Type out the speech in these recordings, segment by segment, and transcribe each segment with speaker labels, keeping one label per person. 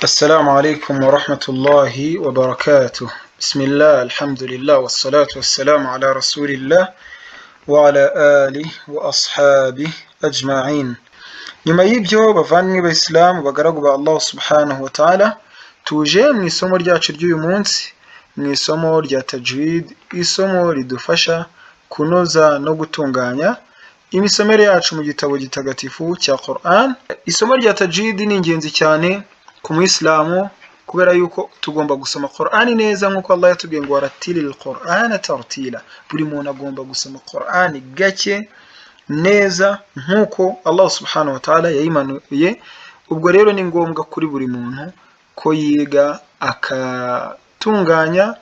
Speaker 1: السلام عليكم ورحمة الله وبركاته. بسم الله، الحمد لله، والصلاة والسلام على رسول الله وعلى آله وأصحابه أجمعين. Nyuma y'ibyo, bavandimwe b'Isilamu, bagaragu ba Allah subhanahu wa ta'ala, tuje mu isomo ryacu ry'uyu munsi, mu isomo rya tajwid, isomo ridufasha kunoza no gutunganya imisomere yacu mu gitabo gitagatifu cya Quran. Isomo rya tajwid ni ingenzi cyane ku muyisilamu, kubera yuko tugomba gusoma Quran neza, nk'uko Allah yatubwiye ngo "Waratilil Qur'ana tartila". Buri muntu agomba gusoma Quran gake, neza, nk'uko Allah subhanahu wa ta'ala yayimanuye. Ubwo rero ni ngombwa kuri buri muntu ko yiga akatunganya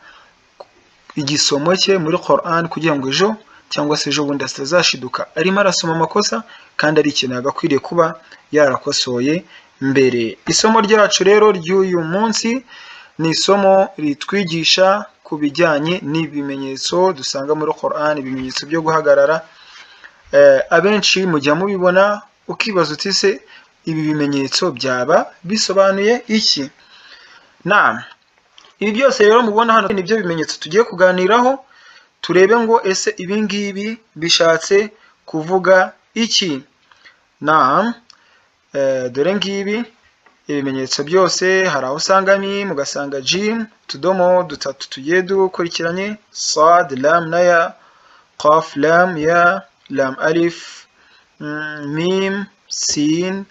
Speaker 1: igisomo cye muri Quran, kugira ngo ejo cyangwa se ejo bundi atazashiduka arimo arasoma amakosa kandi ari ikintu yagakwiriye kuba yarakosoye mbere. Isomo ryacu rero ry'uyu munsi ni isomo ritwigisha ku bijyanye n'ibimenyetso dusanga muri Quran, ibimenyetso byo guhagarara. Abenshi mujya mubibona, ukibaza uti: "Se ibi bimenyetso byaba bisobanuye iki?" Naam, ibi byose rero mubona hano nibyo bimenyetso tugiye kuganiraho, turebe ngo ese ibi ngibi bishatse kuvuga iki? Naam, dore ngibi ibimenyetso byose. Hari aho usanga mim, ugasanga jim, utudomo dutatu tugiye dukurikiranye, sad, lam na ya, qaf, lam, ya, lam, alif, mim, sin,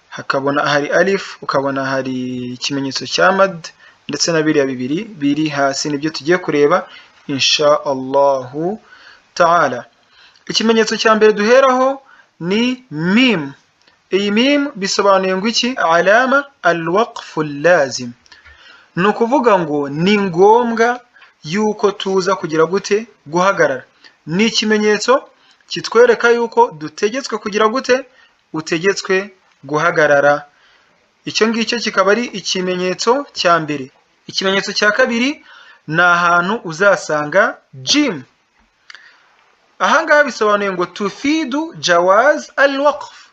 Speaker 1: hakabona hari alif, ukabona hari ikimenyetso cya mad, ndetse na biriya bibiri biri hasi. Nibyo tugiye kureba insha Allahu taala. Ikimenyetso cya mbere duheraho ni mim. Iyi mim bisobanuye ngo iki? Alama alwaqfu lazim, ni ukuvuga ngo ni ngombwa yuko tuza kugira gute? Guhagarara. Ni ikimenyetso kitwereka yuko dutegetswe kugira gute? Utegetswe guhagarara. Icyo ngicyo kikaba ari ikimenyetso cya mbere. Ikimenyetso cya kabiri ni ahantu uzasanga jim. Ahangaha bisobanuye ngo tufidu jawaz al waqf,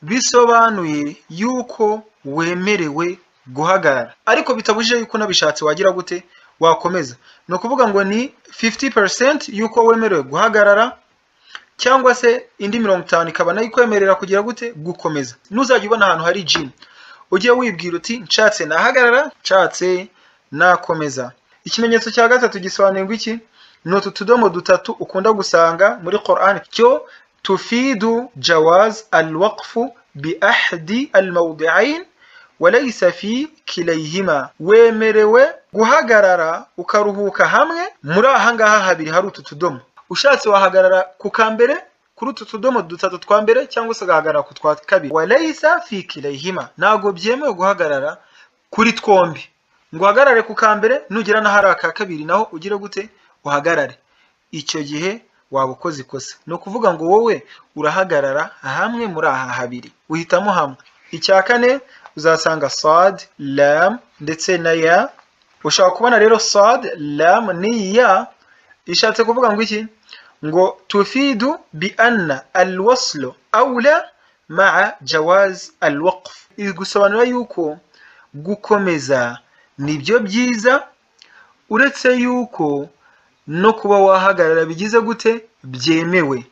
Speaker 1: bisobanuye yuko wemerewe guhagarara, ariko bitabujije yuko unabishatse wagira gute? Wakomeza. Ni ukuvuga ngo ni 50% yuko wemerewe guhagarara, cyangwa se indi 50 ikaba nayo ikwemerera kugira gute? Gukomeza. Nuzajya ubona ahantu hari jim, ujye wibwira uti: "Nshatse nahagarara, nshatse nakomeza." Ikimenyetso cya gatatu gisobanuye ngo iki? Ni utu tudomo dutatu ukunda gusanga muri Quran. Cyo tufidu jawaz alwaqfu bi ahdi almawdi'ain walaysa fi kilayhima. Wemerewe guhagarara ukaruhuka hamwe muri aha ngaha habiri hari utu tudomo. Ushatse wahagarara ku kambere, kuri utu tudomo dutatu twa mbere, cyangwa se ugahagarara ku twa kabiri. Walaysa fi kilayhima, ntabwo byemewe guhagarara kuri twombi, ngo uhagarare ku kambere, nugera n'ahari aka kabiri naho ugire gute? Uhagarare. Icyo gihe waba ukoze ikosa. Ni ukuvuga ngo wowe urahagarara hamwe muri aha habiri, uhitamo hamwe. Icya kane uzasanga sad, lam ndetse na ya. Ushobora kubona rero sad, lam ni ya, ishatse kuvuga ngo iki? Ngo tufidu bi anna alwaslu awla maa jawaz alwaqf, gusobanura yuko gukomeza nibyo byiza, uretse yuko no kuba wahagarara bigize gute? Byemewe.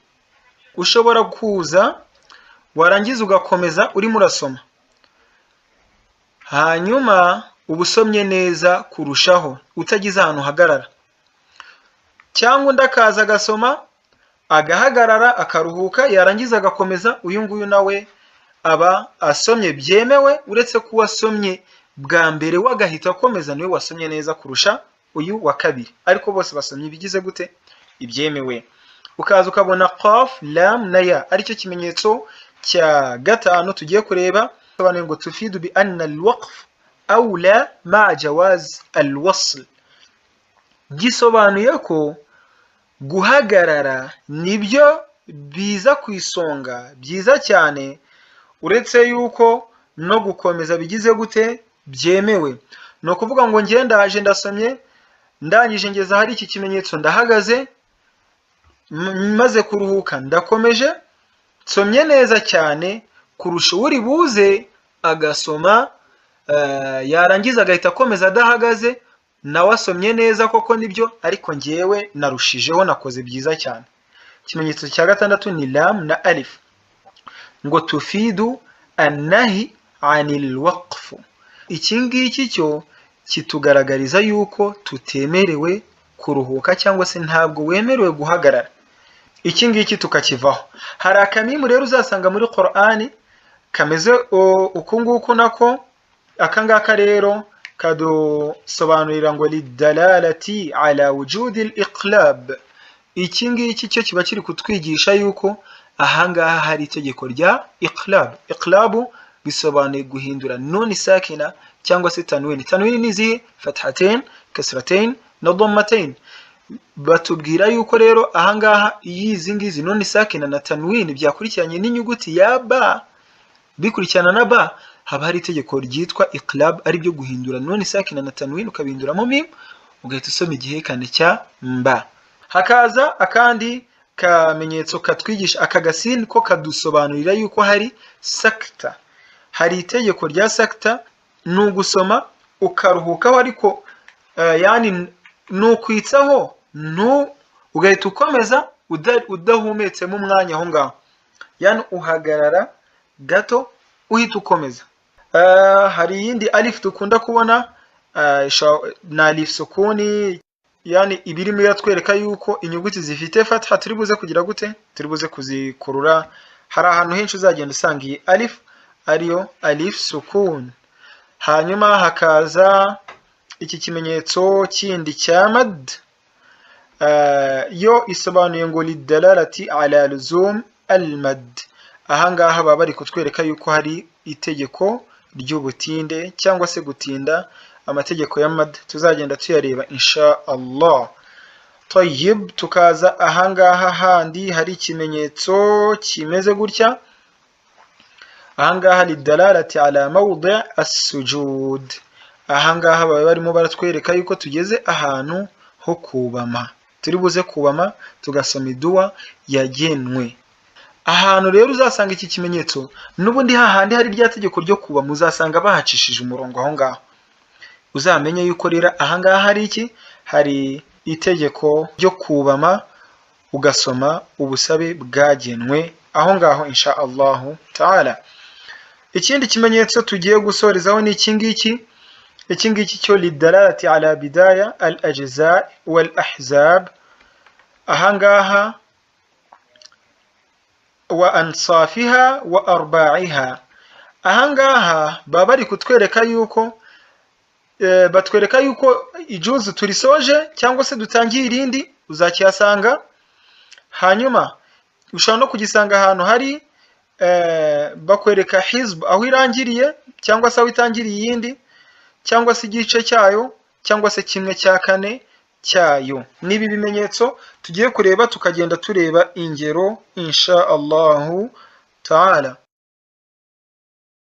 Speaker 1: Ushobora kuza warangiza ugakomeza urimo urasoma, hanyuma uba usomye neza kurushaho utagize ahantu uhagarara, cyangwa undi akaza agasoma agahagarara akaruhuka, yarangiza agakomeza. Uyu nguyu nawe aba asomye byemewe, uretse ko uwasomye bwa mbere we agahita akomeza niwe wasomye neza kurusha uyu wa kabiri, ariko bose basomye ibigize gute? Ibyemewe. Ukaza ukabona qaf, lam na ya, aricyo kimenyetso cya gatanu tugiye kureba, bisobanuye ngo tufidu bi anna alwaqf awla ma jawaz alwasl, gisobanuye ko guhagarara nibyo biza ku isonga, byiza cyane, uretse yuko no gukomeza bigize gute? Byemewe. Ni ukuvuga ngo njye ndaje ndasomye, ndangije ngeze ahari iki kimenyetso ndahagaze, maze kuruhuka ndakomeje, nsomye neza cyane kurusha uri buze agasoma. Yarangiza agahita akomeza adahagaze, nawe asomye neza koko nibyo, ariko ngewe narushijeho, nakoze byiza cyane. Ikimenyetso cya gatandatu ni lam na alif, ngo tufidu annahi anil waqfu. Iki ngiki cyo kitugaragariza yuko tutemerewe kuruhuka cyangwa se ntabwo wemerewe guhagarara. Iki ngiki tukakivaho. Hari akamimu rero uzasanga muri Qur'ani kameze uku nguku nako, aka ngaka rero kadusobanurira ngo lidalalati ala wujudi al-iqlab. Iki ngiki cyo kiba kiri kutwigisha yuko ahangaha hari itegeko rya iqlab. Iqlabu bisobanuye guhindura nuni sakina cyangwa se tanwini. Tanwini ni izihe? Fathatain, kasratain na dhammatain. Batubwira yuko rero ahangaha iyo izi ngizi nuni sakina na tanwini byakurikiranye n'inyuguti ya ba, bikurikirana na ba, haba hari itegeko ryitwa iqlab, ari byo guhindura nuni sakina na tanwini ukabihinduramo mim, ugahita usoma igihekane cya mba. Hakaza akandi kamenyetso katwigisha, aka gasini ko kadusobanurira yuko hari sakta, hari itegeko rya sakta. Ni ugusoma ukaruhukaho, ariko yani ni ukwitsaho, ugahita ukomeza udahumetsemo umwanya aho ngaho, yani uhagarara gato uhita ukomeza. Hari iyindi alif dukunda kubona, ni alif sukuni, yani ibirimo iratwereka yuko inyuguti zifite fatha turi buze kugira gute, turi buze kuzikurura. Hari ahantu henshi uzagenda usanga iyi alif ariyo alif sukun. Hanyuma hakaza iki kimenyetso kindi cya mad, yo isobanuye ngo lidalalati ala luzum al-mad. Ahangaha baba bari kutwereka yuko hari itegeko ry'ubutinde cyangwa se gutinda. Amategeko ya mad tuzagenda tuyareba insha Allah. Tayyib, tukaza ahangaha handi hari ikimenyetso kimeze gutya. Ahangaha lidalalati ala mawdi' as-sujud. Ahangaha baba barimo baratwereka yuko tugeze ahantu ho kubama, turi buze kubama tugasoma iduwa yagenwe. Ahantu rero uzasanga iki kimenyetso n'ubundi hahandi hari rya tegeko ryo kubama, uzasanga bahacishije umurongo aho ngaho. Uzamenye yuko rero ahangaha hari iki, hari itegeko ryo kubama, ugasoma ubusabe bwagenwe aho ngaho insha Allahu taala. Ikindi kimenyetso tugiye gusorezaho ni iki ngiki. Iki ngiki cyo lidalalati ala bidaya al ajza wal ahzab. Ahangaha wa ansafiha wa arba'iha. Ahangaha baba bari kutwereka yuko batwereka yuko ijuzu turisoje cyangwa se dutangiye irindi, uzakihasanga. Hanyuma ushobora no kugisanga ahantu hari bakwereka hizb aho irangiriye cyangwa se aho itangiriye iyindi, cyangwa se igice cyayo, cyangwa se kimwe cya kane cyayo. Nibi bimenyetso tugiye kureba, tukagenda tureba ingero insha Allahu taala.